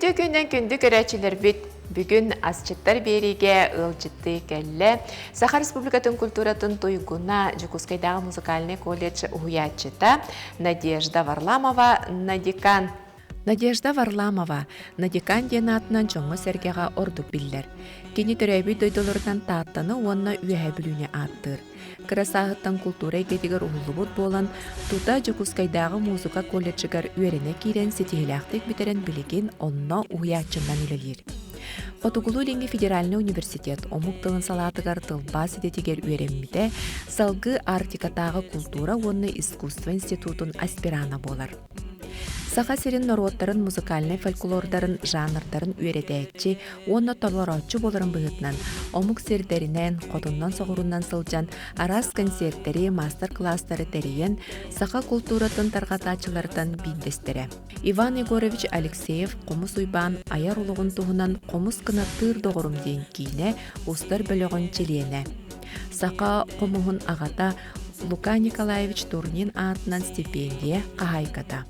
Үтүө күнүнэн күндү көрөөччүлэрбит! Бүгүн асчыттар биэриигэ ыалдьыттыы кэллэ. Саха Республикатын культуратын туйгуна, Дьокуускайдааҕы музыкальнай колледж уһуйааччыта Надежда Варламова Надикан. Надежда Варламова Надикан диэн аатынан дьоҥҥо-сэргэҕэ ордук биллэр. Кини төрөөбүт дойдуларынан Тааттаны уонна Үөһээ Бүлүүнү ааттыыр. Кыра сааһыттан култуура эйгэтигэр уһуллубут буолан, тута Дьокуускайдааҕы музыка колледжыгар үөрэнэ киирэн ситиһиилээхтик бүтэрэн билигин онно уһуйааччынан үлэлиир. Хотугулуу-Илиҥҥи федеральнай университет омук тылын салаатыгар тылбаас идэтигэр үөрэммитэ, салгыы Арктикатааҕы култуура уонна искусство институтун аспирана буолар. Саха сирин норуоттарын музыкальнай фольклордарын жанрдарын үөрэтээччи уонна толорооччу буоларын быһыытынан омук сирдэринэн, хотуннан-соҕуруунан сылдьан араас кэнсиэртэри, маастар-кылаастары тэрийэн саха култууратын тарҕатааччылартан биирдэстэрэ. Иван Егорович Алексеев Хомус Уйбаан айар олоҕун туһунан «Хомус кынаттыыр доҕорум» диэн киинэ устар бөлөҕүн чилиэнэ. Саха хомуһун аҕата Лука Николаевич Турнин аатынан стипендия хаһаайката.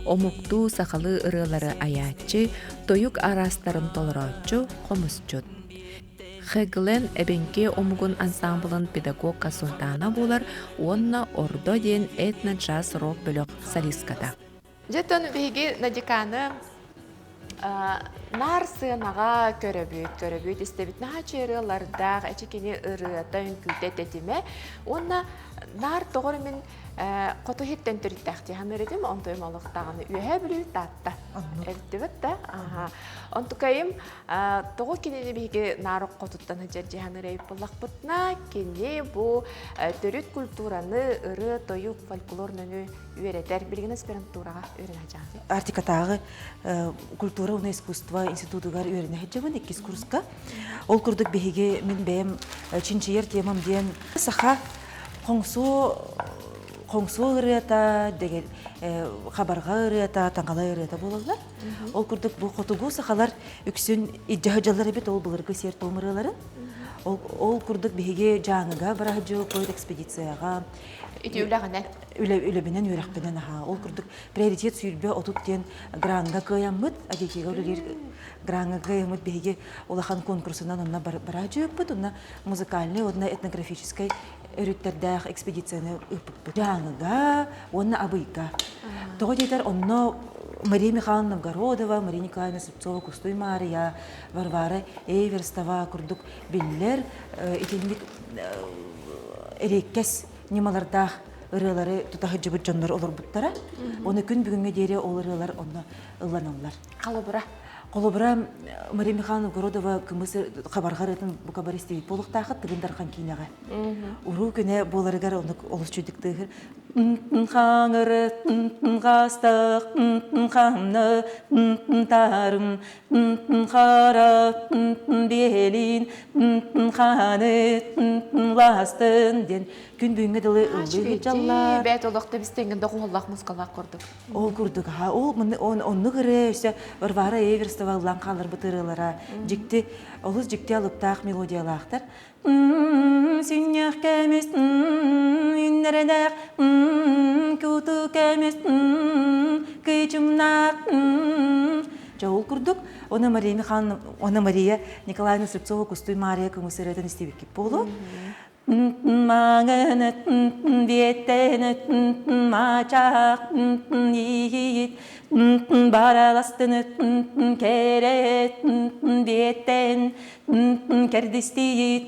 Омуктуу сахалыы ырыалары айааччы, тойук араастарын толорооччу, хомусчут. Хэглен эбэҥки омугун ансаамбылын педагог-консультана буолар уонна Ордо диэн этно-джаз-рок бөлөх солистката. Дьэ, биһиги Надиканы наар сыанаҕа көрөбүт, көрөбүт, истэбит. Наһаа ырыалардаах, эчи кини ырыата, үҥкүүтэ тэтимэ. Уонна наар тоҕо эрэ мин хоту иһиттэн төрүттээх дии саныыр этим, онтуйум олохтааҕыны Үөһээ Бүлүү Таатта эбиттибит да. Онтукайым тоҕо кинини биһиги наар хотуттан сылдьар дии саныыр эбит буоллахпытына, кини бу төрүт культураны, ырыа, тойук, фольклор нөҥүө үөрэтэр. Билигин аспирантураҕа үөрэнэ сылдьаҕын. Арктикатааҕы культура уонна искусство институтугар үөрэнэ сылдьабын иккис курска. Ол курдук биһиги мин бэйэм чинчийэр темам диэн саха хоҥсуо хоҥсуо ырыата, хабарҕа ырыата, таҥалай ырыата буолаллар. Ол курдук бу хотугу сахалар үксүн илдьэ сылдьаллар эбит ол былыргы сиэр-туом ырыаларын. Ол курдук биһиги Дьааҥыга бараһыдьыппыт экспедицияҕа. Ити үлэҕинэн? Үлэбинэн, үөрэхпинэн аһаа. Ол курдук приоритет 20 30 диэн гранга кыайаммыт, АГИКИга үлэлиир гранга кыайаммыт биһиги улахан конкурсунан онно бараадьыыппыт, онно музыкальный уонна этнографическай өрүттэрдээх экспедицияны ыыппыппыт. Дьааҥыга уонна Абыйга. Тоҕо диэтэр онно Мария Михайловна Новгородова, Мария Николаевна Слепцова, Кустуй Маарыйа, Варвара Эверстова курдук биллэр итинник эриэккэс ньымалардаах ырыалары тута сылдьыбыт дьоннор олорбуттара. Оны күн бүгүҥҥэ диэри ол ырыалар онно ылланаллар. Холобура? Холобура, Мария Михайловна Новгородова кымыс хабарҕа ырыатын бука бары истибит буолуохтаахыт Тыгын Дархан киинэҕэ. Уруу күнэ буоларыгар оннук олус чүйдүк тыаһыр. Хаҥыры хастах хамны тарым хара биэлин хааны ластын диэн күн бүгүҥҥэ дылы ыллыы сылдьаллар. Бэт олохто бистеңген доҕуһоллоох мускалаах курдук. Ол курдук аха ол оннук ырыа өссө Варвара Эверстова ыллаан хаалларбыт ырыалара дьикти олус дьикти алыптаах мелодиялаахтар. Сүнньүөх кэмис үннэрэнээх куту кэмис кыйчымнаах Дьэ ол курдук Она Мария Михайловна, Она Мария Николаевна Слепцова Кустуй Мария кымыс ырыатын истибиккит буолуо. Маҥан биэттэн маачаах иит бараластын кэрэт биэттэн кэрдистиит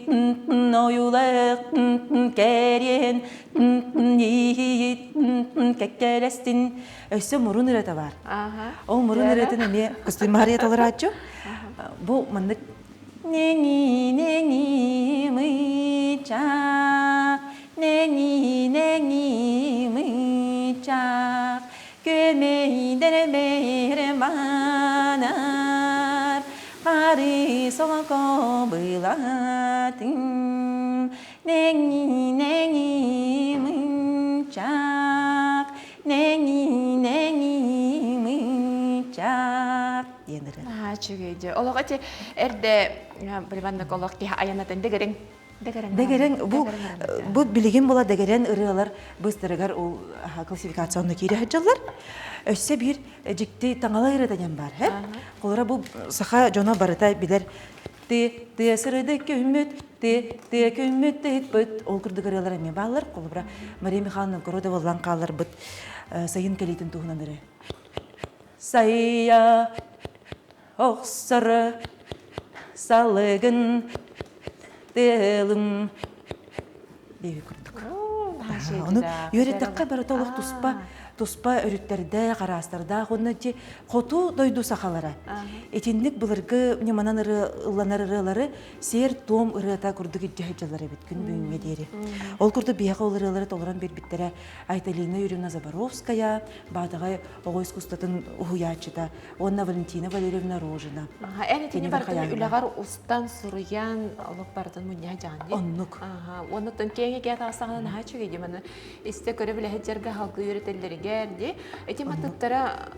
ойуулах кэриэн иит кэккэлэстин өссө мурун ырыата бар. Ол мурун ырыатын эмиэ Кустуй Мария толорааччы. Бу маннык Нэҥи-нэҥи мычаах, нэҥи-нэҥи мычаах, күөмэйдэрэ манар, хары солоко былатын. Нэҥи-нэҥи мычаах, нэҥи-нэҥи мычаах диэн ырыа. Наһаа үчүгэй дии. Олох ити эрдэ билбаннык олох киһи айанатын дэгириҥ. Дэгэрэн бу бу билигин була дэгэрэн ырыалар быстарыгар ол классификация онно киирэ сылдьаллар. Өссө биир дьикти таҥала ырыата диэн баар. Холобура бу саха дьоно барыта билэр ты тыа сырыды күммүт ты тыа күммүт тыһыкпыт ол курдук ырыалар эмиэ бааллар. Холобура Мария Михайловна Новгородова ыллаан хаалларбыт сайын кэлиитин туһунан ырыа. Сайа охсор салыгын тыалым диэби курдук. Ону үөрэттэххэ барыта олох туспа туспа өрүттэрдээх, араастардаах уонна ити хоту дойду сахалара. Итинник былыргы ньыманан ылланар ырыалары сиэр-туом ырыата курдук илдьэ сылдьаллар эбит күн бүгүҥҥэ диэри. Ол курдук биһиэхэ ол ырыалары толорон биэрбиттэрэ Айталина Юрьевна Заборовская, Баатаҕай оҕо искусствотын уһуйааччыта уонна Валентина Валерьевна Рожина. Эн итини барытын үлэҕэр устан, суруйан, олох барытын мунньаһа дьаан дии. Оннук. Оннуттан киэҥ эгэ таҕыстаҕына наһаа үчүгэй дии. Маны истэ көрө билэһит дьарга халгы үөрэтэллэригэр дии. Ити матыттара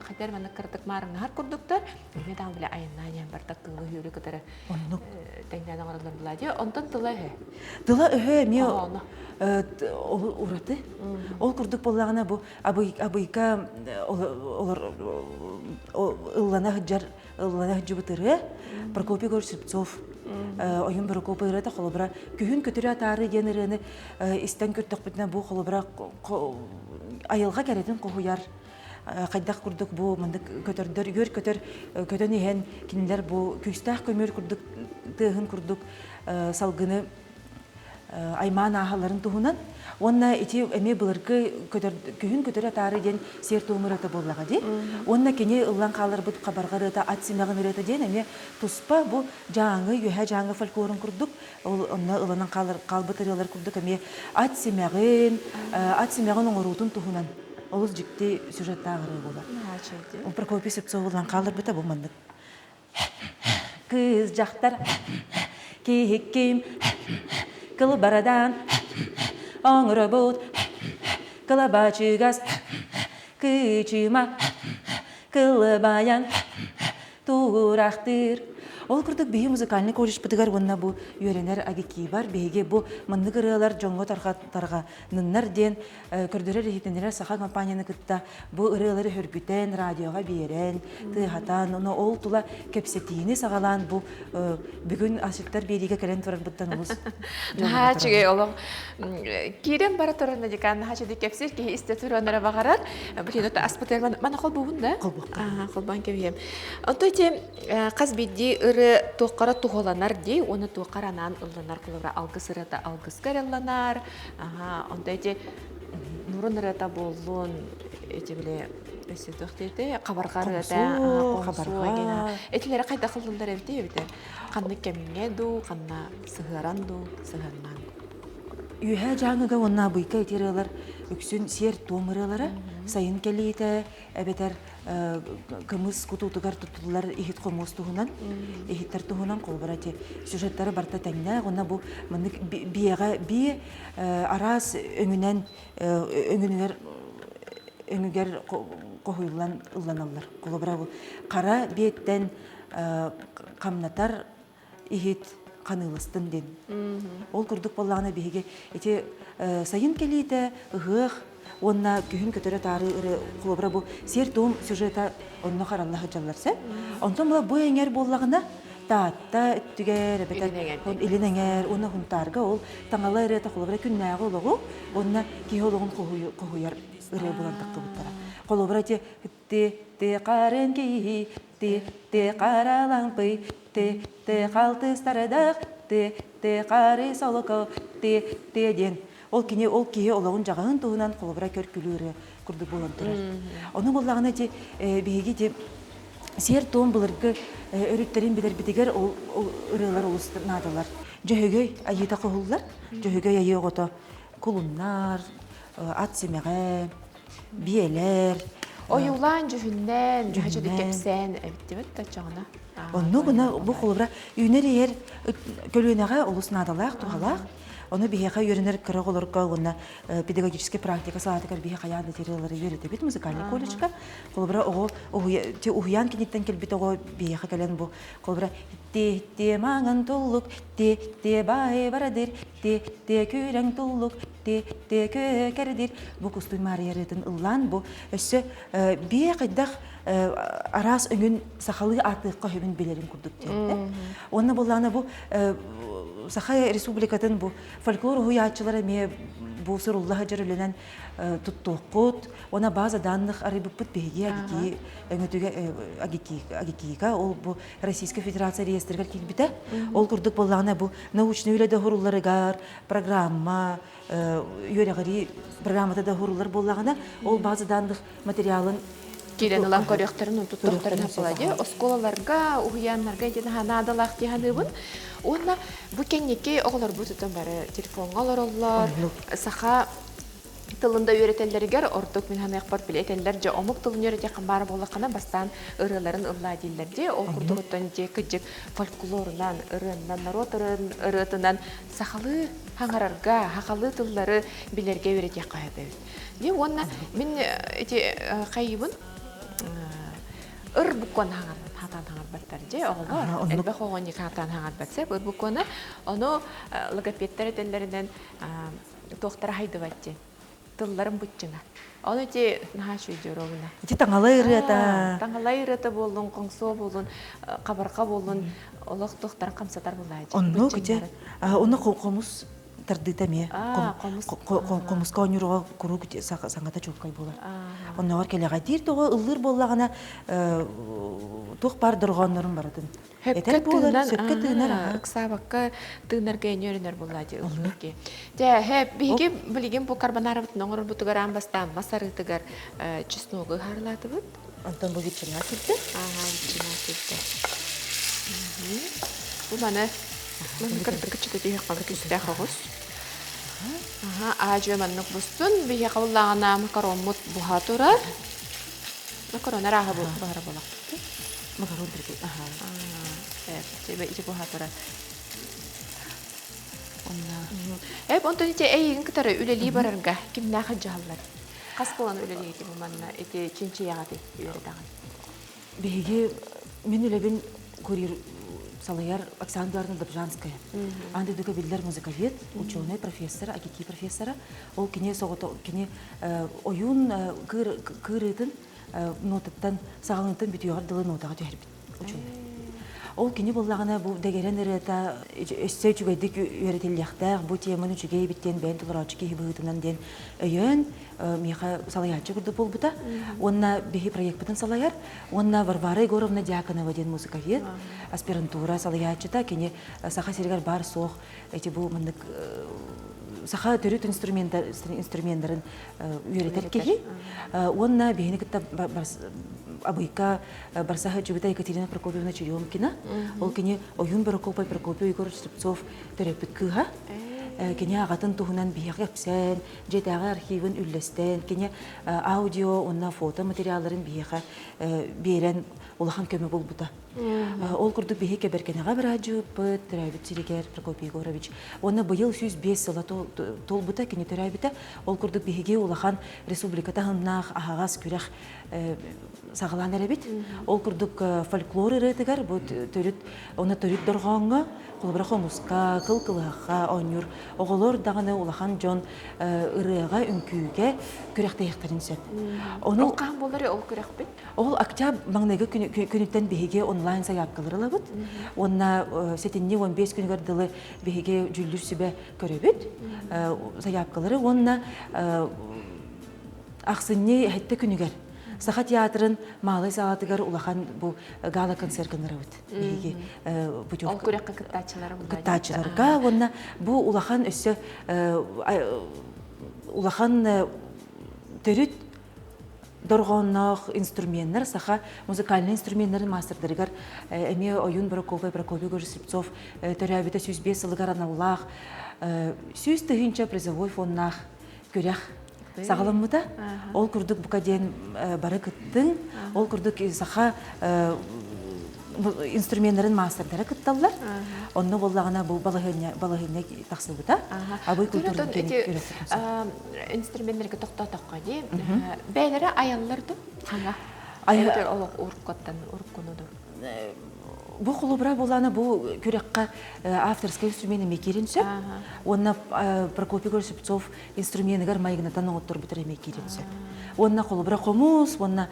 хатар маннык кыратык маарыҥнаһар курдуктар. Эмиэ даҕаны бile айаннаан иһэн барта кыылы үөрү кытары Оннук. Тэҥнээн оҥороллор буолаа дии. Онтон тыла өһө. Тыла өһө эмиэ ураты. Ол курдук буоллаҕына бу абыйка олор ыллана сылдьар ыллана сылдьыбыт ырыа Прокопий Егорович Слепцов ойун Прокопий ырыата холобура күһүн көтүрү атаары диэн ырыаны истэн көрдөхпүтүнэ бу холобура айылҕа кэрэтин хоһуйар хайдах курдук бу маннык көтөрдөр үөр көтөр көтөн иһэн кинилэр бу күүстээх көмүөл курдук тыаһын курдук салгыны аймаан ааһалларын туһунан уонна ити эмиэ былыргы көтөр күһүн көтөр атаары диэн сиэр-туом ырыата буоллаҕа дии уонна кини ыллан хааларбыт хабарҕа ырыата ат симэҕин ырыата диэн эмиэ туспа бу дьааҥы үөһээ дьааҥы фольклорун курдук ол онно ылынан хаалбыт ырыалар курдук эмиэ ат симэҕин ат симэҕин оҥоруутун туһунан олус дьикти сюжеттаах ырыа буолар. Прокопий Слепцов ыллаан хаалларбыта бу маннык Кыыс дьахтар киһикким кылбарадан оҥоробут кылабачыгас кыычыма кылбайан туурахтыыр Ол курдук биһи музыкальный колледжпытыгар уонна бу үөрэнэр агикибар биһиги бу маннык ырыалар дьоҥҥо тарҕаныннар диэн көрдөрөр-иһитиннэрэр саха компанияны кытта бу ырыалары хөргүтэн, радиоҕа биэрэн, тыаһатан, ону ол тула кэпсэтиини саҕалаан бу бүгүн асчыттар биэриигэ кэлэн турарбыттан олус Наһаа үчүгэй олох киирэн бара турар декан наһаа үчүгэй кэпсиир киһи истэ туруон эрэ баҕарар. Блин, это аспытыгар мана холбуубун да? Холбуохха. Холбоон кэбиһиэм. Онто ити хас биирдии ыры туоххара туһуланар дии, уонна туоххара анаан ылланар холобура алгыс ырыата алгыска ылланар, Аха, онто ити нурун ырыата буоллун, ити били өссө туох диэтэй, хабарҕа ырыата, хабарҕа. Этилэри хайдах ыллыллар эбитий эбитэ? Ханнык кэмҥэ дуу, ханна сыһыаран дуу, сыһыаннаан? Үөһээ Дьааҥыга уонна Абыйка ити ырыалар үксүн сиэр-туом ырыалара, сайын кэлиитэ, эбэтэр кымыс кутуутугар туттуллар иһит-хомуос туһунан, иһиттэр туһунан холобура ити сюжеттары барыта тэҥнээх уонна бу маннык биэҕэ бии араас өҥүнэн өҥүнүгэр өҥүгэр хоһуйуллан ылланаллар. Холобура бу хара биэттэн хамнатар иһит ханыыластын диэн. Ол курдук буоллаҕына биһиги ити сайын кэлиитэ ыһыах уонна күһүн көтөрө таары ыры холобура бу сиэр-туом сюжета онно харалла сылдьаллар сөп. Онтон була бу эҥэр буоллаҕына Таатта өттүгэр эбэтэр илин эҥэр уонна Хунтаарга ол таҥала ырыата холобура күннээҕи олоҕу уонна киһи олоҕун хоһуйар ырыа буолан таххыбыттара. Холобура ити ти ти харын киһи ти ти харалаҥпый ти ти халтыстардах ти ти хары солоко ти ти диэн ол кини ол киһи олоҕун дьаҕаһын туһунан холобура көр-күлүү ырыа курдук буолан турар. Ону буоллаҕына ити биһиги ити сиэр-туом былыргы өрүттэрин билэрбитигэр ол ырыалар олус наадалар. Дьөһөгөй айыыта хоһуллар. Дьөһөгөй айыы оҕото кулуннар, ат симэҕэ, биэлэр. Ойуулаан, дьүһүннээн, дьүһүннээн кэпсээн эбиттибит да чоҕуна. Оннук гына бу холобура үүнэр иһэр көлүөнэҕэ олус наадалаах, туһалаах. Ону биһиэхэ үөрэнэр кыра оҕолорго уонна педагогическай практика салаатыгар биһи хайаан да ырыалары үөрэтэбит музыкальный колледжка. Холобура оҕо уһуйаан киниттэн кэлбит оҕо биһиэхэ кэлэн бу холобура те те маҥан туллук те те баай барадыр те те күрэҥ туллук те те көкэрдир бу Кустуй Маарыйа ырыатын ыллаан бу өссө бие хайдах араас өҥүн сахалыы ааттыахха сөбүн билэрин курдук диэн. Уонна буоллаҕына бу Саха Республикатын бу фольклор уһуйааччылара эмиэ бу сурулла сылдьар үлэнэн туттуоххут. Уонна база данных арыйбыппыт биһиги Агики өҥөтүгэ Агики Агикига ол бу Российскай Федерация реестригэр киирбитэ. Ол курдук буоллаҕына бу научный үлэ да уһурулларыгар программа үөрэҕирии программата да уһуруллар буоллаҕына ол база данных материалын киирэн ылан көрүөхтэрин туттуохтарын хаппыла дии оскуолаларга уһуйааннарга ити наһаа наадалаах дии саныыбын уонна бу кэнники оҕолорбут тутан бары телефоҥҥа олороллор саха тылын да үөрэтэллэригэр ордук мин саныахпар били этэллэр дьэ омук тылын үөрэтиэххин баар буоллаххына бастаан ырыаларын ыллаа дииллэр дии ол курдугуттан дьэ кыдьык фольклорунан ырыаннан норуот ырыатынан сахалыы хаҥарарга сахалыы тыллары билэргэ үөрэтиэххэ сөп эбит Дии уонна мин ити хайыбын ыр буккуон хатаан хаҥарбаттар дии оҕолор элбэх оҕону хатаан хаҥарбат сеп ыр буккуона ону логопедтар этэллэринэн туохтара хайдыбат диэн тылларын быччыҥа ону ити наһаа үчүгэй ровно ити таҥалай ырыата таҥалай ырыата буоллун хоҥсуо буоллун хабарха буоллун олох туохтарын хамсатар булааччы оннук ити ону хомус тардыыта эмиэ хомуска оонньуурга куруук саҥата чуолкай буолар. Оннооҕор кэлэҕэйдиир тоҕо ыллыыр буоллаҕына туох баар дорҕооннорун барытын этэр буолар, сөпкө тыынар. Ыксаабакка тыынарга өнөр буолла дии ыллыыр Дьэ, биһиги билигин бу карбонарабытын оҥорорбутугар аан бастаан мас арыытыгар чесногу ыһаарылаатыбыт. Онтон бу ветчина киирдэ. Ага, ветчина киирдэ. Бу маны Маннык кырдыкыччыта түһүөххэ күстээх оҕус. Аха, аадьуо маннык бустун. Биһиэхэ буллаҕына макароммут буһа турар. Макарон арааһа буһара буолахпыт. Макарон түргэн. Аха. Ити буһа турар. Эп онтон ити эйигин кытары үлэлии барарга кимнээх дьаһаллар? Хас буолан үлэлиигит бу манна ити чинчийэҕит үөрэтэҕит? Биһиги мин үлэбин курьер салайар Оксана Эдуардовна Добжанская. Аан дойдуга биллэр музыковед, ученый, профессор, АГИКИ профессора. Ол кини соҕото кини ойуун кыырыытын нотаттан саҕаланыытын бүтүөҕэр дылы нотаҕа түһэрбит ученый. Ол кини буоллаҕына бу дэгэрэн ырыата өссө үчүгэйдик үөрэтиллиэхтээх, бу теманы үчүгэй эбит диэн бэйэн толорооччу киһи быһыытынан диэн өйөөн миэхэ салайааччы курдук буолбута. Уонна биһи проекпытын салайар. Уонна Варвара Егоровна Дьяконова диэн музыковед, аспирантура салайааччыта, кини Саха сиригэр баар суох эти бу маннык саха төрүт инструменттарын үөрэтэр киһи. Уонна биһини кытта абыйка барсаһы дьүбүтэ Екатерина Прокопьевна Черемкина. Ол кини Ойуун Борокуопай Прокопий Егорович Слепцов төрөппүт кыыһа. Кини аҕатын туһунан биһиэхэ кэпсээн, дьиэтээҕи архивын үллэстэн, кини аудио уонна фото материалларын биһиэхэ биэрэн улахан көмө буолбута. Ол курдук биһи Кэбэргэнэҕэ быраадьыппыт, төрөөбүт сиригэр Прокопий Егорович. Уонна быйыл 105 сыла туолбута, кини төрөөбүтэ. Ол курдук биһиги улахан республика таһымнаах аһаҕас күрэх саҕалаан эрэбит. Ол курдук фольклор ырыатыгар бу төрүт уонна төрүт дорҕооҥҥо, холобура хомуска, кыл кылыһахха оонньуур оҕолор даҕаны улахан дьон ырыаҕа, үҥкүүгэ күрэхтэһиэхтэрин сөп. Ону ол хаһан буолар ол күрэхпит? Ол октябрь маҥнайгы күнүттэн биһиги онлайн сайаапкалары ылабыт. Уонна сэтинньи 15 күнүгэр дылы биһиги дьүүллүүр сүбэ көрөбүт сайаапкалары уонна ахсынньы сэттэ күнүгэр Саха театрын Маалай саалатыгар улахан бу гала-концерт гыннарабыт. Биһиги путевка. Ол күрэххэ кыттааччылары кыттааччыларга уонна бу улахан өссө улахан төрүт дорҕоонноох инструменнар саха музыкальнай инструменнарын маастардарыгар эмиэ Ойуун Прокопий Прокопий Слепцов төрөөбүтэ 105 сылыгар аналлаах 100 000 призовой фоннаах күрэх саҕаламмыта. Ол курдук бука диэн бары кыттыҥ. Ол курдук саха. инструменнарын маастардара кытталлар. Онно буоллаҕына бу балаһыанньа балаһыанньа тахсыбыта. Абый культуратын эти инструменнэргэ тохтоотоххо дии. Бэйэлэрэ айаллар ду? Хаҥа. Айар олох уруккаттан уруккуну ду? Бу холобура буолаана бу күрэххэ авторскай инструмент эмиэ киирин сөп. Уонна Прокопий Горсипцов инструменыгар майгынатан оҥотторбутар эмиэ киирин сөп. Уонна холобура хомус, уонна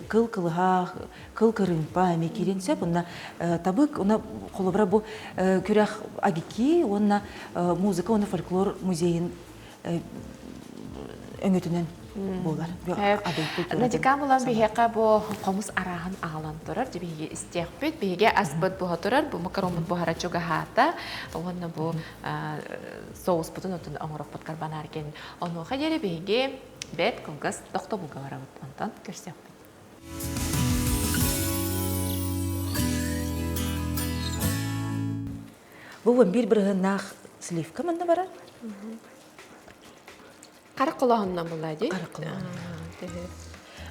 кыл кылыһах, кыл кырыымпа эмиэ киирин сөп. Уонна табык, уонна холобура бу күрэх АГИКИ уонна музыка уонна фольклор музейын өҥөтүнэн буолар. Надика булан биһиэхэ бу хомус арааһын аҕалан турар. Дьэ биһиги истиэхпит. Биһиги аспыт буһа турар. Бу макароммут буһара чугаһаата. Уонна бу соуспутун отун оҥорохпут карбонар кэннин. Онуоха диэри биһиги бэт кылгас тохтобулга барабыт. Онтон көрсүөхпүт. Бу 11 бырыһыаннаах сливка манна барар. Хара колоһуннан буолла дии. Хара колоһуннан.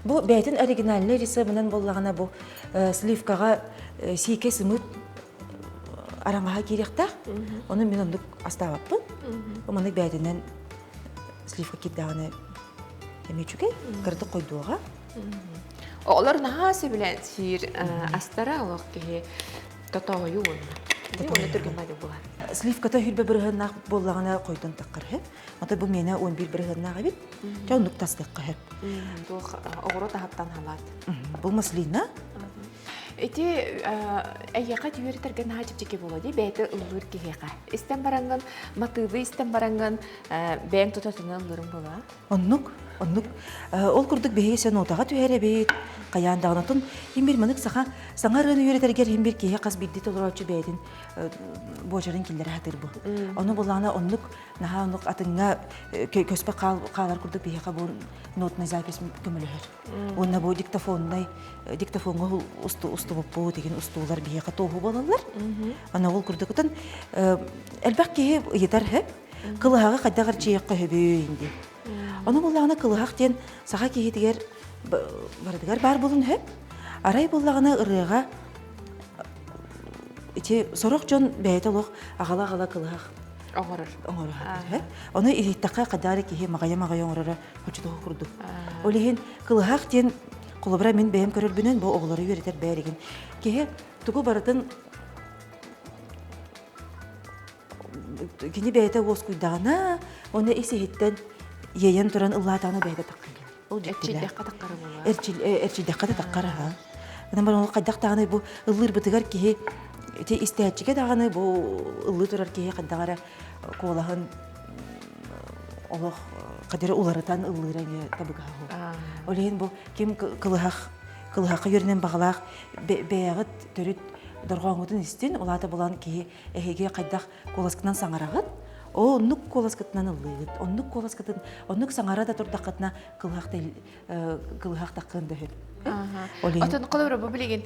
Бу бэйэтин оригинальнай рецебынан буоллаҕына бу сливкаҕа сиикэй сымыыт араҥаһа киириэхтээх. Ону мин оннук астаабаппын. Маннык бэйэтинэн сливка киирдэҕинэ эмиэ үчүгэй, кыратык хойдуоҕа. Оҕолор наһаа сөбүлээн сиир астара олох киһи тотоойу уонна. Уонна түргэн баайдык буолар. Сливката хүрбэ бырыһыаннаах буоллаҕына хойдон таххар үһү. Ата бу миэнэ 11 бырыһыаннаах эбит. Чэ оннук тастыахха сөп. Туох оҕуруот аһыттан халаат. Бу маслина. Ити эйиэхэ түөрүтэргэ наһаа чэпчэки буолуо дии бэйэтэ ыллыыр киһиэхэ. Истэн бараҥҥын, матыыбы истэн бараҥҥын бэйэҥ тутатына ыллыырыҥ буолуо. Оннук, оннук. Ол курдук биһиги сенотаҕа түһэрэбит, хайаан даҕаны. Отон иһин бир манык саха саҥа ырыаны үөрэтэргэр иһин бир киһи хас биирдии толорооччу бэйэтин буочарын киллэрэ сатыыр бу. Ону булаана оннук наһаа оннук атыҥҥа көспө хаалар курдук биһиэхэ бу нотный запись көмөлөһөр. Уонна бу диктофоннай диктофоҥҥа устубуппут игин устуулар биһиэхэ туоһу буолаллар. Аны ол курдук отон элбэх киһи ыйытар хөп. Кылыһаҕы хайдах эрчийиэххэ сөбүй диэн. Ону буллаҕына кылыһах диэн саха киһитигэр барытыгар баар буолун сөп. Арай буллаҕына ырыаҕа ити сорох дьон бэйэтэ олох аҕала-аҕала кылыһах оҥорор. Оҥорор. Ону иһиттэххэ хадары киһи маҕайа-маҕайа оҥороро хочотоһу курдук. Ол иһин кылыһах диэн холобура мин бэйэм көрөрбүнэн бу оҕолору үөрэтэр бээригин. Киһи тугу барытын кини бэйэтэ уоскуйдаҕына, уонна ис-иһиттэн иэйэн туран ыллаатаҕына бэйэтэ таххан кэлэр. Ол Эрчийдэххэ таххара буолуо. Эрчийдэххэ да таххара аха. Онон баран ол хайдах даҕаны бу ыллыырбытыгар киһи ити истээччигэ даҕаны бу ыллыы турар киһи хайдах эрэ куолаһын олох хадары уларытан ыллыыра эмиэ табыгаһа суох. Ол иһин бу ким кылыһах кылыһахха үөрэнэн баҕалаах бэйэҕит төрүт дорҕооҥҥутун истин, улаата булан киһи эһиги хайдах куоласкытынан саҥараҕыт, оо оннук куоласкытынан ыллыыгыт, оннук куоласкытын, оннук саҥара да турдаххытына кылыһах таххын да үһү. Отон холобура бу билигин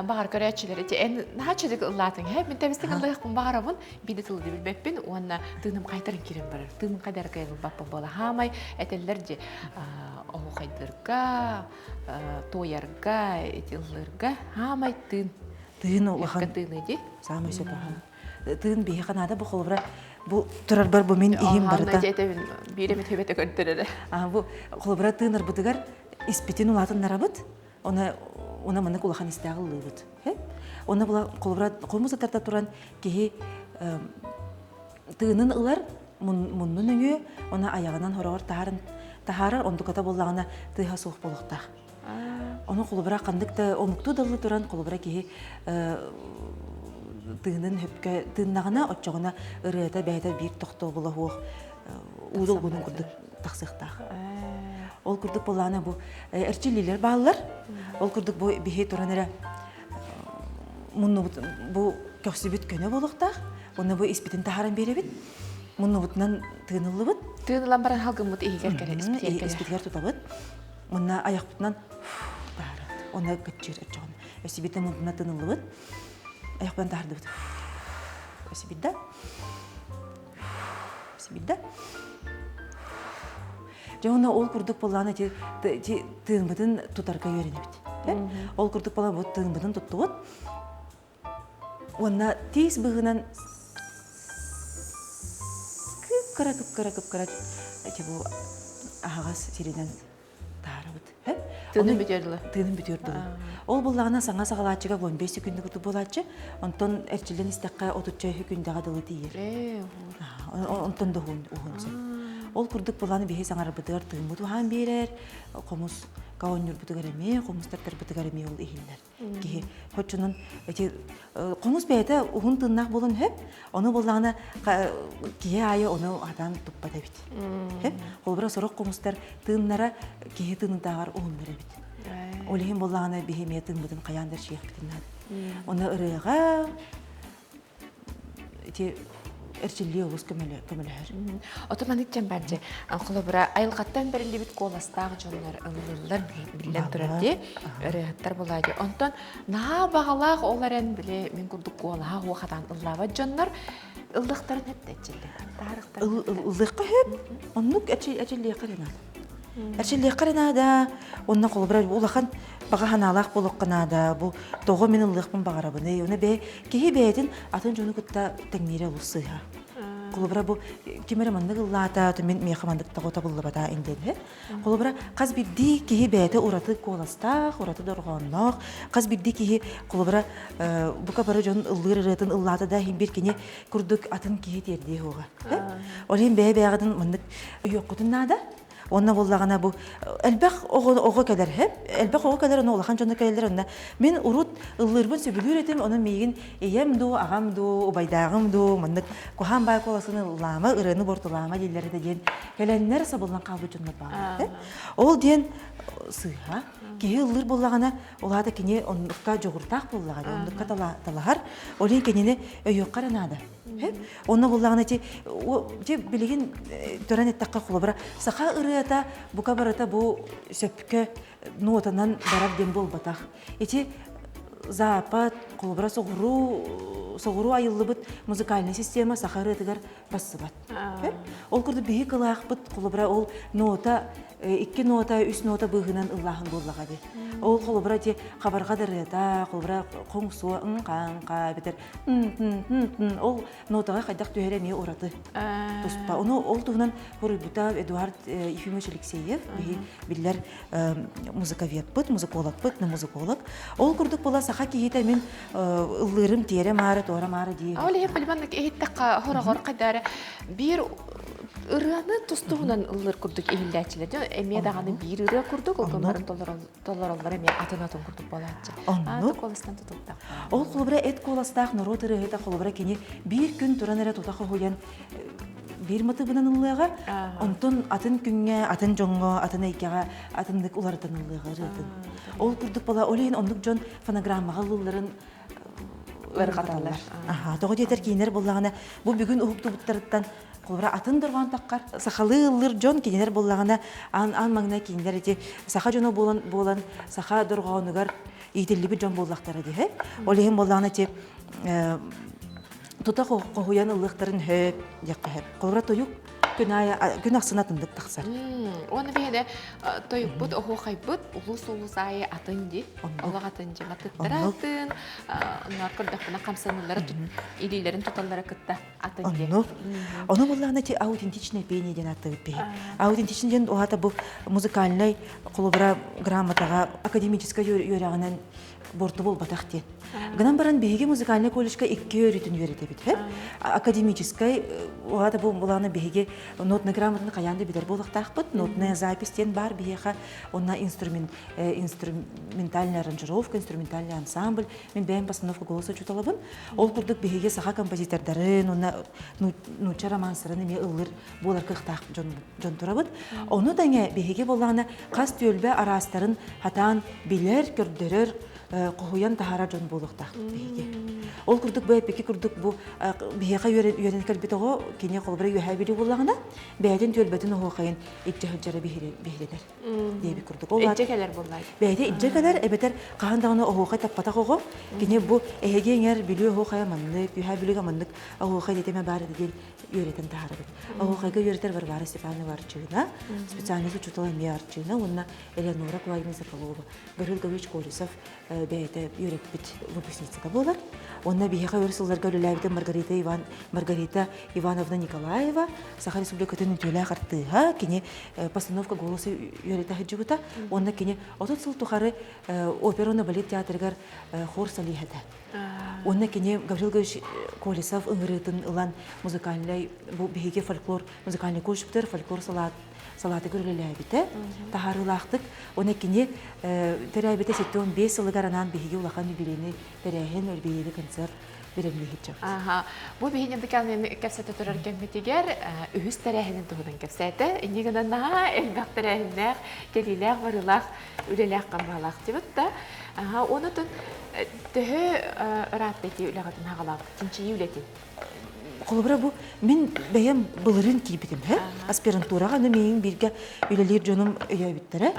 баҕар көрөөччүлэр ити эн наһаа чөдүк ыллаатыҥ һэ мин тэбистик ыллыахпын баҕарабын биир да тылы билбэппин уонна тыыным хайтарын киирэн барар тыыным хайдары кыайан ылбаппын буола хаамай этэллэр дьи оһуохайдырга туойарга ити ыллыырга хаамай тыын Тыын улахан тыыны дии. Саамай сөп аха. Тыын биһиэхэ наада бу холобура бу турарбар бу мин иһим барыта. Биир эмит хөбөтө көрдөрөрө. А бу холобура тыынарбытыгар испитин улаатыннарабыт. Она она маннык улахан истээх ыллыыбыт. Она була холобура хомус атарта туран киһи тыынын ылар муннун өҥүө, она айаҕынан хороҕор таһарын таһаарар онтуката буоллаҕына тыаһа суох буолуохтаах. Ону холобура ханнык да омуктуу даллы туран холобура киһи тыынын хөпкө тыыннаҕына оччоҕуна ырыата бэйэтэ биир тохтобула суох уудул курдук тахсыахтаах. Ол курдук буоллаҕына бу эрчиллиилэр бааллар. Ол курдук бу биһи туран эрэ муннубут бу көхсүбүт көнө буолуохтаах. Уонна бу испитин таһааран биэрэбит. Муннубутунан тыыныллыбыт. Тыынылан баран халгыммыт иһигэр кэлэ испитигэр тутабыт. Мунна айахпытынан таһаарабыт. Онно кыччыыр оччоҕуна. Өссө биирдэ муннуна тыныллыбыт. Айахпытынан таһаардыбыт. Өссө биирдэ. Өссө биирдэ. Дьэ уонна ол курдук буоллаҕына ити тыынбытын тутарга үөрэнэбит. Ол курдук буолан бу тыынбытын туттубут. Уонна тиис быһыынан кып-кыра кып-кыра кып-кыра бу аһаҕас сиринэн таарабыт. Тыынын бүтүөр дылы. Тыынын бүтүөр дылы. Ол буллаҕына саҥа саҕалааччыга 15 секунда курдук буолааччы. Онтон эрчиллэн истэххэ отучча күндэҕэ дылы тиийэр. Онтон да уһун уһун сөп. Ол курдук булан биһи саҥарбытыгар тыыммыт уһаан биэрэр, хомус оонньуурбутугар эмиэ, хомус тартарбытыгар эмиэ ол иһиллэр. Киһи хоччунун эти хомус бэйэтэ уһун тыыннаах буолан сөп, ону буоллаҕына киһи аайы ону хатаан туппат эбит. Сөп. Холобура сорох хомустар тыыннара киһи тыынытааҕар уһуннар эбит. Ол иһин буоллаҕына биһи эмиэ тыыммытын хайаан да эрчийиэхпитин наада. Оны ырыаҕа ити эрчиллии олус көмөлөһөр. Ото маннык дьон бар дьэ, холобура, айылҕаттан бэриллибит куоластаах дьоннор ыллыыллар биллэн турар дии, ырыаһыттар буолаа дии. Онтон наһаа баҕалаах ол эрэн били мин курдук куолаһа уохатаан ыллаабат дьоннор ыллыхтарын эттэ эрчиллэн. Таарыхтарын Ыллыахха сөп. Оннук эрчиллиэххэ эрэ наада. Эрчиллиэххэ эрэ наада. Онно холобура улахан баҕа санаалаах буолуохха наада. Бу тоҕо мин ыллыахпын баҕарабыный? Уна бэйэ киһи бэйэтин атын дьону кытта тэҥниирэ олус сыыһа. Холобура бу ким эрэ маннык ыллаата, мин миэхэ маннык тоҕо табыллыбата диэн. Холобура хас биирдии киһи бэйэтэ ураты куоластаах, ураты дорҕоонноох, хас биирдии киһи холобура бука бары дьон ыллыыр ырыатын ыллаата да иһин биир кини курдук атын киһи тиэрдиэ суоҕа. Ол иһин бэйэ-бэйэҕитин маннык өйүөххүтүн наада. Уонна буоллаҕына бу элбэх оҕо оҕо кэлэр һэп элбэх оҕо кэлэр онно улахан дьоно кэлэллэр онно мин урут ыллыырбын сөбүлүүр этим онон миигин ийэм дуу аҕам дуу убайдааҕым дуу маннык куһаан баай куоласын ыллаама ырыаны буортулаама дииллэр этэ диэн кэлэннэр сабыллан хаалбыт дьоннор бааллар ол диэн сыыһа киһи ыллыыр буоллаҕына ол аата кини оннукка дьоҕурдаах буоллаҕа оннукка талаһар ол иһин кинини өйүөххэ эрэ наада Онно буллаҕына ити дьэ билигин туран эттэххэ холобура саха ырыата бука барыта бу сөпкө нотанан барар диэн буолбатах. Ити Запад, холобура соҕуруу соҕуруу айыллыбыт музыкальнай система саха ырыатыгар бассыбат. Ол курдук биһи кылаахпыт холобура ол нота икки нота, үс нота быыһынан ыллааһын буоллаҕа дии. Ол холобура ити хабарҕа ырыата, холобура хоҥсуо ҥ-ха-ҥ-ха эбэтэр ол нотаҕа хайдах түһэрэ эмиэ ураты туспа. Ону ол туһунан хоруйбута Эдуард Ефимович Алексеев, биһи биллэр музыковедпыт, музыкологпыт, музыколог. Ол курдук була саха киһитэ мин ыллыырым тиэрэ-маары, туора-маары дии. Ол иһин билбаннык иһиттэххэ хороҕор хайдары биир ырыаны тус-туһунан ыллыыр курдук иһиллээччилэр. Эмиэ даҕаны биир ырыа курдук, ол гынан толороллор эмиэ атын-атын курдук буолааччы. Оннук. куоластан тутултах. Ол холобура эт куоластаах норуот ырыаһыта холобура кини биир күн туран эрэ тута хоһуйан биир матыбынан ыллыаҕа, онтон атын күҥҥэ, атын дьоҥҥо, атын эйгэҕэ атыннык уларытан ыллыаҕа ырыатын. Ол курдук була, ол иһин оннук дьон фонограммаҕа ыллыылларын ыарырҕаталлар. Аха, тоҕо диэтэр кинилэр буоллаҕына бу бүгүн уһуктубуттарыттан холобура атын дорҕоон таххар сахалыы ыллыыр дьон кинилэр буоллаҕына аан аан маҥнай кинилэр ити саха дьоно буолан буолан саха дорҕоонугар иитиллибит дьон буоллахтара диһэ. Ол иһин буоллаҕына ити тута хоһуйан ыллыахтарын хөп диэххэ сөп. Холобура тойук күн аайы күн ахсын атыннык тахсар. Уонна биһиэнэ тойукпут оһуохайбыт улуус-улуус аайы атын дии. Олох атын дии. Матыттара атын, онноор көрдөхпүнэ хамсаныылара илиилэрин туталлара кытта атын дии. Оннук. Ону буллаҕына ити аутентичное пение диэн ааттыыбыт биһи. Аутентичный диэн уһата бу музыкальнай холобура грамотаҕа академическай үөрэҕинэн буорту буолбатах диэн. Гынан баран биһиги музыкальнай колледжка икки өрүтүн үөрэтэбит. Академическай уһата бу булааны биһиги нотный грамотаны хайаан да билэр буолуохтаахпыт. Нотная запись диэн бар биһиэхэ онно инструмент инструментальная аранжировка, инструментальный ансамбль. Мин бэйэм постановка голоса учууталабын. Ол курдук биһиги саха композитордарын, уонна нуучча романстарын эмиэ ыллыр буолар кыахтаах дьон, дьон турабыт. Ону тэҥэ биһиги буоллаҕына хас түөлбэ араастарын хатаан билэр, көрдөрөр, хоһуйан таһаарар дьон буолуохтаах биһиги. Ол курдук бу эпики курдук бу биһиэхэ үөрэн кэлбит оҕо кини холобура үөһээ бүлүү буоллаҕына бэйэтин түөлбэтин оһуохайын илдьэ сылдьара биһирэнэр диэбит курдук. Ол Илдьэ кэлэр буоллаҕа. Бэйэтэ илдьэ кэлэр эбэтэр хаһан даҕаны оһуохай таппатах оҕо кини бу эһиги эҥэр Бүлүү оһуохайа маннык, Үөһээ Бүлүүгэ маннык оһуохай диэтэмэ баар этэ диэн үөрэтэн таһаарабыт. Оһуохайга үөрэтэр Варвара Степанова Арчыына, специальность учуутала эмиэ Арчыына уонна Элеонора Кулагина Соколова, Гаврил Гаврилович Колесов бэйэтэ үөрэппит выпускницата буолар. Онно биһиэхэ өр сылларга үлэлээбитэ Маргарита Иван Маргарита Ивановна Николаева, Саха Республикатын үтүөлээх артыыһа, кини постановка голоса үөрэтэ сылдьыбыта. Уонна кини 30 сыл тухары опера уонна балет театрыгар хор солиһа этэ. Уонна кини Гаврил Гаврилович Колесов ыҥырыытын ылан музыкальнай бу биһиги фольклор музыкальный колледжтар фольклор салаат салаатыгар үлэлээбитэ таһаарыылаахтык. Уонна кини төрөөбүтэ 75 сылыгар анаан биһиги улахан юбилейный тэрээһин, юбилейный концерт бэлэмниэһиччэ. Аха. Бу биһиги дыкааны кэпсэтэ турар кэммитигэр үһүс тэрээһинин туһунан кэпсээтэ. Инньэ гынан наһаа элбэх тэрээһиннээх, кэлиилээх, барыылаах, үлэлээх хамаалаах дибит да. Аха, онутун төһө ыраатта ити үлэҕитин хаҕалаабыт, чинчийии үлэтин? Холобура бу мин бэйэм былырыын киирбитим һэ аспирантураҕа аны миигин бииргэ үлэлиир дьонум өйөөбүттэрэ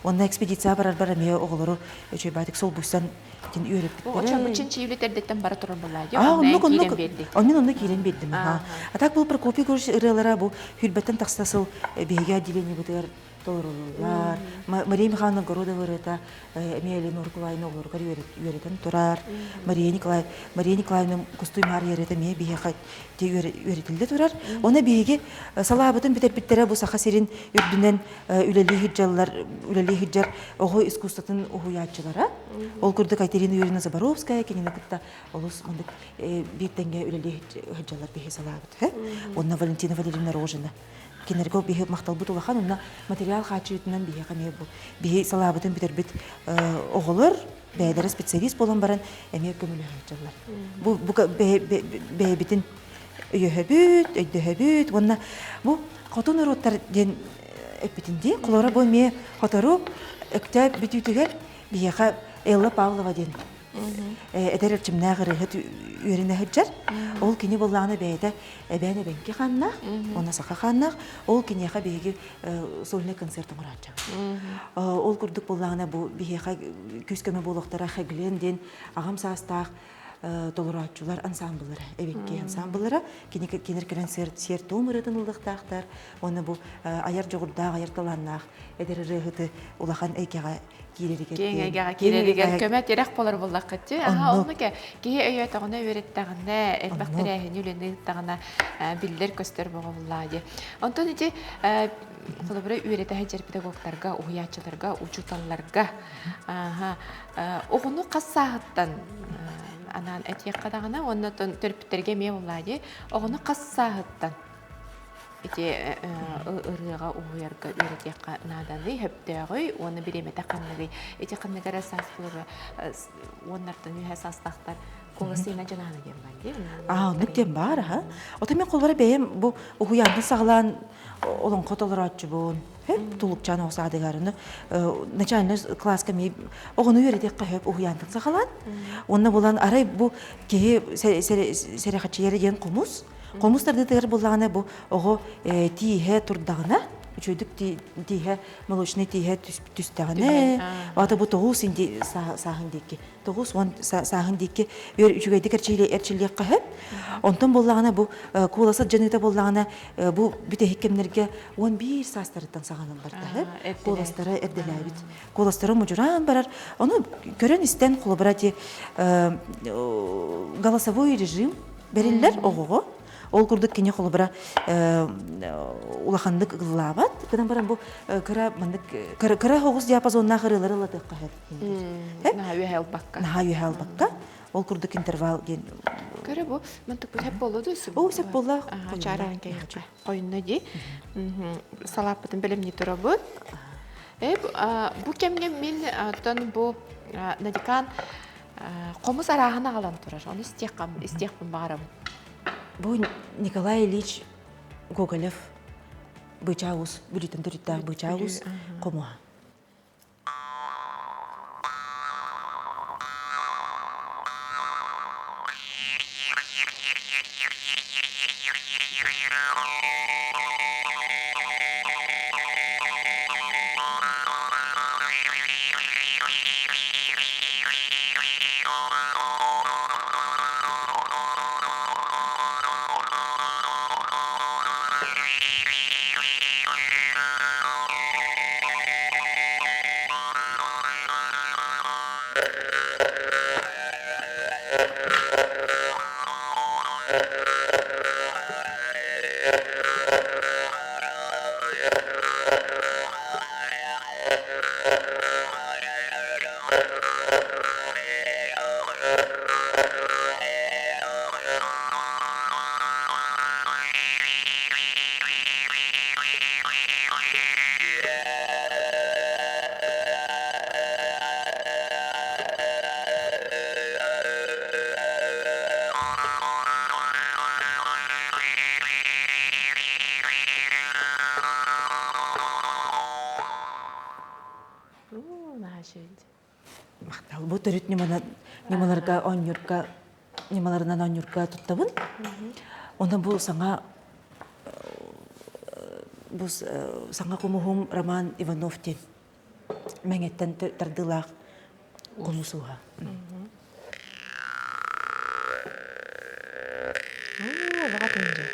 уонна экспедицияҕа барарбар эмиэ оҕолору үчүгэйбаатык солбуйсан итин үөрэппиттэрэ. Оччо бу чинчийии үлэтэрдэттэн бара турар буоллаа дии. Аа оннук оннук мин онно киирэн биэрдим аха. А так бу Прокопий Егорович ырыалара бу хүрбэттэн тахса сыл биһиги отделениебытыгар толоруллар. Мария Михайловна Городова ырыата эмиэ Элеонора Николаевна оҕолоругар үөрэтэн турар. Мария Николаевна Мария Николаевна Кустуй Маарыйа ырыата эмиэ биһиэхэ үөрэтиллэ турар. Онно биһиги салаабытын бүтэрбиттэрэ бу Саха сирин үрдүнэн үлэлии сылдьаллар, үлэлии сылдьар оҕо искусствотын уһуйааччылара. Ол курдук Айтерина Юрьевна Заборовская кинини кытта олус маннык биир тэҥҥэ үлэлии сылдьаллар биһи салаабыт. Уонна Валентина Валерьевна Рожина кинилэргэ биһи махталбыт улахан онно материал хааччыйытынан биһиэхэ эмиэ бу биһи салаабытын бүтэрбит оҕолор бэйэлэрэ специалист буолан баран эмиэ көмөлөһө Бу бу бэйэбитин өйөһөбүт, өйдөһөбүт уонна бу хоту норуоттар диэн эппитин дии. Холоро бу эмиэ хотору Өктөөп бүтүүтүгэр биһиэхэ Элла Павлова диэн эдэр эрчимнээх ырыаһыт үөрэнэ сылдьар. Ол кини буоллаҕына бэйэтэ эбээн эбэҥки хааннаах, уонна саха хааннаах. Ол киниэхэ биһиги сольный концерт оҥорааччыбыт. Ол курдук буоллаҕына бу биһиэхэ күүс-көмө буолуохтара Хэглен диэн аҕам саастаах толорооччулар ансаамбыллара, эбэҥки ансаамбыллара. Кинилэр кэлэн сиэр-туом ырыатын ыллыахтаахтар. Уонна бу айар дьоҕурдаах, айар талааннаах эдэр ырыаһыты улахан эйгэҕэ киирэригэр киэҥ эйгэҕэ киирэригэр көмө тирэх буолар буоллаххыт дии. Аха, оннук киһи өйөөтөҕүнэ, үөрэттэҕинэ, элбэх тэрээһини үлэни ыыттаҕына биллэр-көстөр боҕобуллаа дии. Онтон ити холобура үөрэтэ сылдьар педагогтарга, уһуйааччыларга, учууталларга оҕону хас сааһыттан анаан этиэххэ даҕаны уонна төрөппүттэргэ эмиэ буоллаа дии. Оҕону хас сааһыттан ити ырыаҕа уһуйарга үөрэтиэххэ нааданый, сөптөөҕүй уонна бириэмэтэ ханныгый? Ити ханнык эрэ саас буолар уоннартан үөһэ саастаахтар куоласыына дьанаана диэн баар дии. Аа, оннук диэн баар аха. Ото мен холбора бэйэм бу уһуйаантан саҕалаан олоҥхо толорооччубун. Хөп тулукчаан оҕо саадыгарыны начальный класска ми оҕону үөрэтиэххэ хөп уһуйаантан саҕалаан. Уонна булан арай бу киһи сэрэхэччийэрэ диэн хомус. Хомус тардыытыгар буллаҕына бу оҕо тииһэ турдаҕына, үчүгэйдик тииһэ, молочный тииһэ түстэҕинэ, ата бу тоҕус сааһын диэки, 90 сааһын диэки үчүгэйдик эрчиллиэххэ сөп. Онтон буоллаҕына бу куоласа дьаныыта буоллаҕына бу бүтэһик кэмнэргэ 11 саастарыттан саҕалан барда сөп. Куоластара эрдэлээбит. Куоластара мудьураан барар. Ону көрөн-истэн холобура ти голосовой режим бэриллэр оҕоҕо. Ол курдук кини холобура улаханнык ыллаабат. Гынан баран бу кыра маннык кыра оҕус диапазоннаах ырыалары ыллатыахха сөп. Наһаа үөһэ ылбакка. Наһаа үөһэ ылбакка. Ол курдук интервал диэн. Көрө бу мантык бу сөп буолла дуу? Оо, сөп буолла. Чаараан кэйэхчэ. Хойунна дии. Салааппытын бэлэмнии турабыт. Бу кэмҥэ мин оттон бу Надикан хомус арааһын аҕалан турар. Ону истиэхпин баҕарабын. Бу Николай Ильич Гоголев Бычаус, Бүлүүттэн төрүттээх Бычаус хомуһа. Махтал. Бу төрүт ньымаларга оонньуурга ньымаларынан оонньуурга туттабын. Онон бу саҥа бу саҥа хомуһум Роман Иванов диэн Мэҥэттэн тардыылаах хомус ууһа. Оо, баҕа тынжы.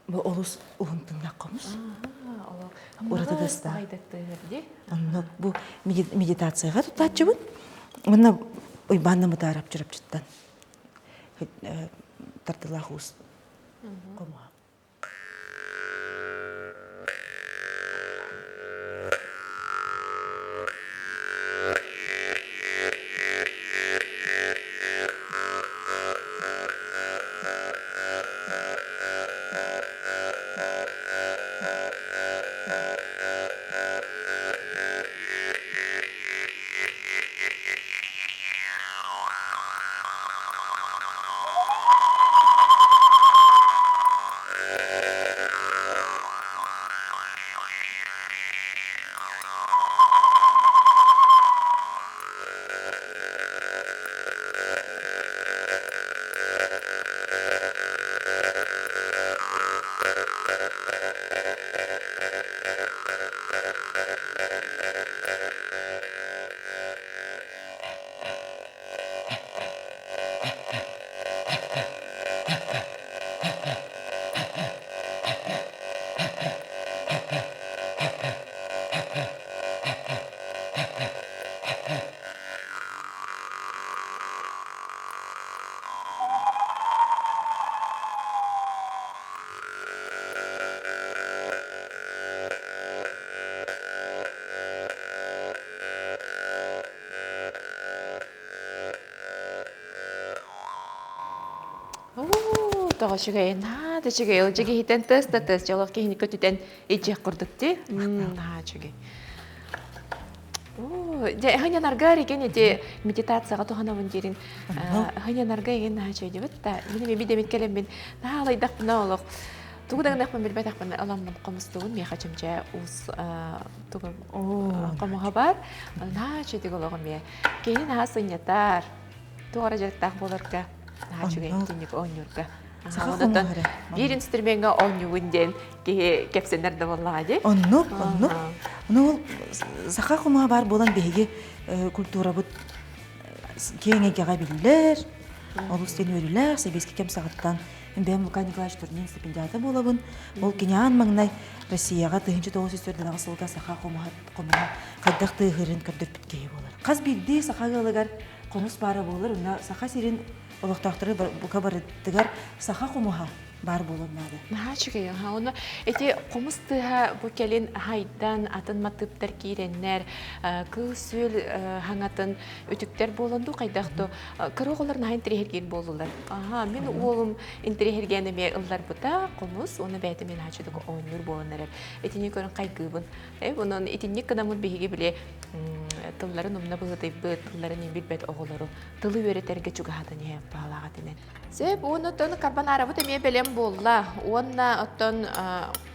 Бу олус уһун тыыннаах хомус. Ураты тыастаах. Онно бу медитацияҕа туттааччыбын. Уонна Уйбаан Намытаарап Чурапчыттан тардылаах уус хомуһа. Оо, тоҕо үчүгэй, наһаа да үчүгэй. Ол дьиҥиһитэн тыас да тыас, дьолох киһини көтүтэн илдьиэх курдук дии. Наһаа үчүгэй. Оо, дьэ, ханьанарга эригин ити медитацияҕа туһанабын диирин ханьанарга игин наһаа үчүгэй диэбит да. Мин эми бидэмит кэлэммин наһаа алайдахпына олох тугу да гынахпын билбэтэхпин ыламмын хомустугун миэхэ чэмчэ уус тугу хомуһа бар. Наһаа үчүгэй олоҕум миэ. Киһи наһаа сынньатар. Туох эрэ дьарыктаах буоларга наһаа үчүгэй итинник оонньуурга. Онтон биир инструмеҥҥа оонньуубун диэн киһи кэпсэнэр да буоллаҕа дии. Оннук, оннук. Ону ол саха хомуһа баар буолан биһиги культурабыт киэҥ эйгэҕэ биллэр, олус диэн үөрүүлээх, сэбиэскэй кэм саҕаттан бэйэм Лука Николаевич Турнин стипендиата буолабын. Ол кини аан маҥнай Россияҕа 1904 сылга саха хомуһа хомуһа хайдах тыаһыырын көрдөрбүт киһи буолар. Хас биирдии саха ыалыгар хомус баара буолар, уонна Саха сирин олохтоохтору бука барытыгар саха хомуһа баар буолуон наада. Наһаа үчүгэй. Онно ити хомус тыаһа бу кэлин хайдан атын матыыптар киирэннэр, кыыл-сүөл хаҥатын үтүктэр буолан дуу хайдах дуу кыра оҕолор наһаа интэриэһиргиир буоллулар. Аха, мин уолум интэриэһиргээн эмиэ ылларбыта хомус уонна бэйэтэ мин наһаа үчүгэй оонньуур буолан эрэр. Итини көрөн хайгыыбын. Э, онон итинник гынаммыт биһиги били тылларын умна быһыытыйбыт, тылларын билбэт оҕолору тылы үөрэтэргэ чугаһатан иһэн баалаах этинэн. Сөп, уонна оттон карбонарабыт эмиэ бэлэм буолла. Уонна оттон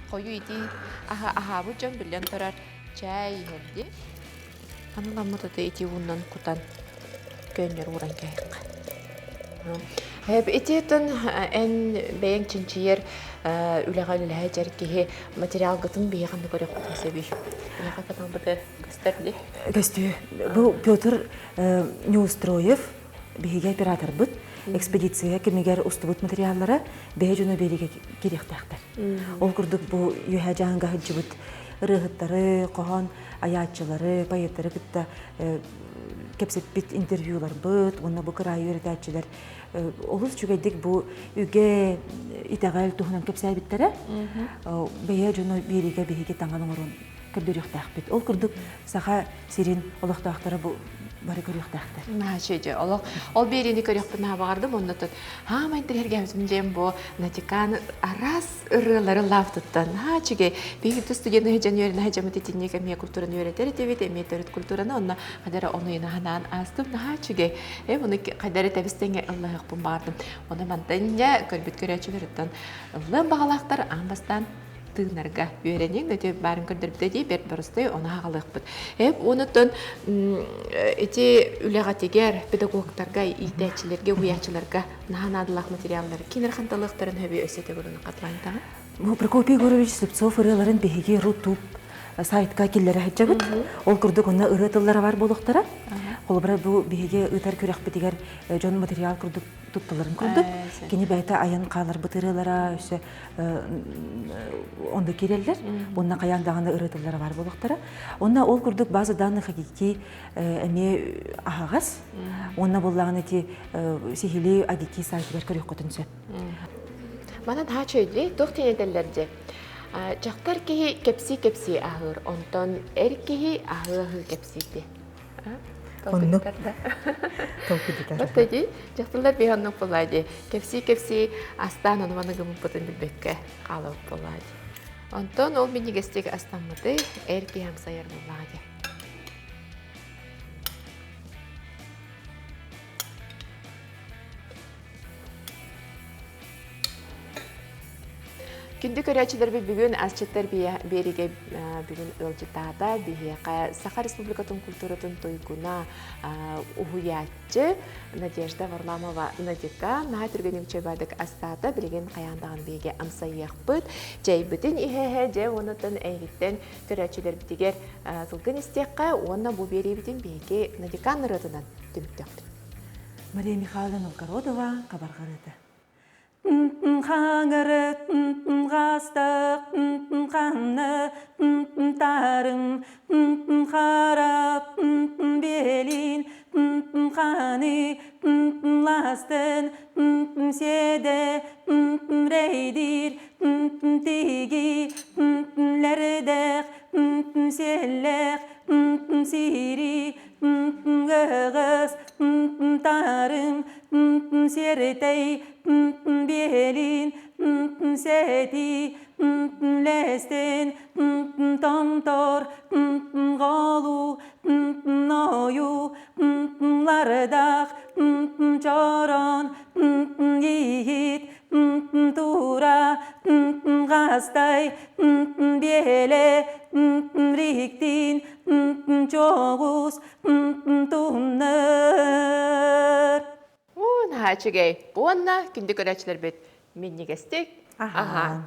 хойу итии аһаабыт дьон биллэн турар чээй иһэрди. Аныламмыт аты ити ууннан кутан көөнньөр ууран кээһиэххэ. Ити эн бэйэҥ чинчийэр үлэҕэ үлэлэһэ дьэр киһи материалгытын биһиэхэ ханна көрүөхпүтүн сөбүй? Биһиэхэ каналбытыгар көстөр дии. Көстүү. Бу Петр Неустроев биһиги операторбыт экспедиция кэмигэр устубут материаллара бэйэ дьоно биэриигэ киириэхтээхтэр. Ол курдук бу Үөһээ Дьааҥыга сылдьыбыт ырыаһыттары, хоһоон айааччылары, поэттары кытта кэпсэппит интервьюларбыт уонна бу кыраайы үөрэтээччилэр олус үчүгэйдик бу үгэ итэҕэл туһунан кэпсээбиттэрэ. Бэйэ дьоно биэриигэ биһиги таҥан оҥорон көрдөрүөхтээхпит. Ол курдук Саха сирин олохтоохторо бу бары көрүөхтээхтэр. Наһаа үчүгэй олох ол биэриини көрүөхпүн наһаа баҕардым оннотон хаамай интириэһиргээбитим диэн бу Натикан араас ырыалары лаавтыттан наһаа үчүгэй биһиги студент дьон үөрэнэ сылдьаммыт итинник эмиэ культураны үөрэтэр этибит эмиэ төрүт культураны онно хадара ону ханаан аастым наһаа үчүгэй э буну хайдары тэбис-тэҥҥэ ыллаһыахпын баҕардым ону мантан дьэ көрбүт көрөөччүлэртэн ыллыан баҕалаахтар аан бастаан тыынарга үөрэниҥ ити баарын көрдөрбүтэ дии бэрт боростой ону аҕалыахпыт эп онуттан ити үлэҕитигэр педагогтарга иитээччилэргэ уһуйааччыларга наһаа наадалаах материаллары кинилэр ханталыахтарын сөбүй өссө төгүл хатылаан Бу Прокопий Егорович Слепцов ырыаларын биһиги Рутуб сайтка киллэрэ сылдьабыт. Ол курдук онно ырыа тыллара бар буолуохтара. Холобура бу биһиги ыытар күрэхпитигэр дьон материал курдук тутталарын курдук. Кини бэйэтэ айан хааларбыт ырыалара өссө онно киирэллэр. Уонна хайаан даҕаны ырытыллара баар буолуохтара. Онно ол курдук база данных АГИКИ эмиэ аһаҕас. Уонна буоллаҕына ити сиһилии АГИКИ сайтыгар көрүөххүтүн сөп. Манан наһаа үчүгэй туох диэн этэллэр дьэ. Дьахтар киһи кэпсии-кэпсии аһыыр, онтон эр киһи аһыы-аһыы кэпсиир Оннук. Толкуйдатар. Батта дии, дьахталлар биһи оннук буоллаа дии. Кэпсии-кэпсии астаан ону маны гыммыппытын билбэккэ хаалабыт буоллаа дии. Онтон ол минньигэстик астаммыты эр киһи амсайар буоллаа дии. Күндү көрөөччүлэрбит бүгүн асчыттар биэригэ бүгүн ыалдьыттаата биһиэхэ Саха Республикатын культуратын туйгуна уһуйааччы Надежда Варламова Надика наһаа түргэнник үчүгэйдик астаата билигин хайаан даҕаны биһиги амсайыахпыт чэйбитин иһэ-иһэ дьэ уоннаттан эйигиттэн көрөөччүлэрбитигэр тылгын истиэххэ уонна бу биэриибитин биһиги Надикан ырыатынан түмүктүөхпүт. Мария Михайловна Новгородова хабарҕарыта. Хаҥыры хастық қанны тарың харап белин қаны ластын седе рейдир тиги лердех селлех сири гыгыс тарың сертэй белин сети лестен томтор голу ною лардах чорон иһит тура гастай биэле риктин чоҕус туннар Наһаа үчүгэй. Уонна күндү көрөөччүлэрбит минньигэстик аһаан.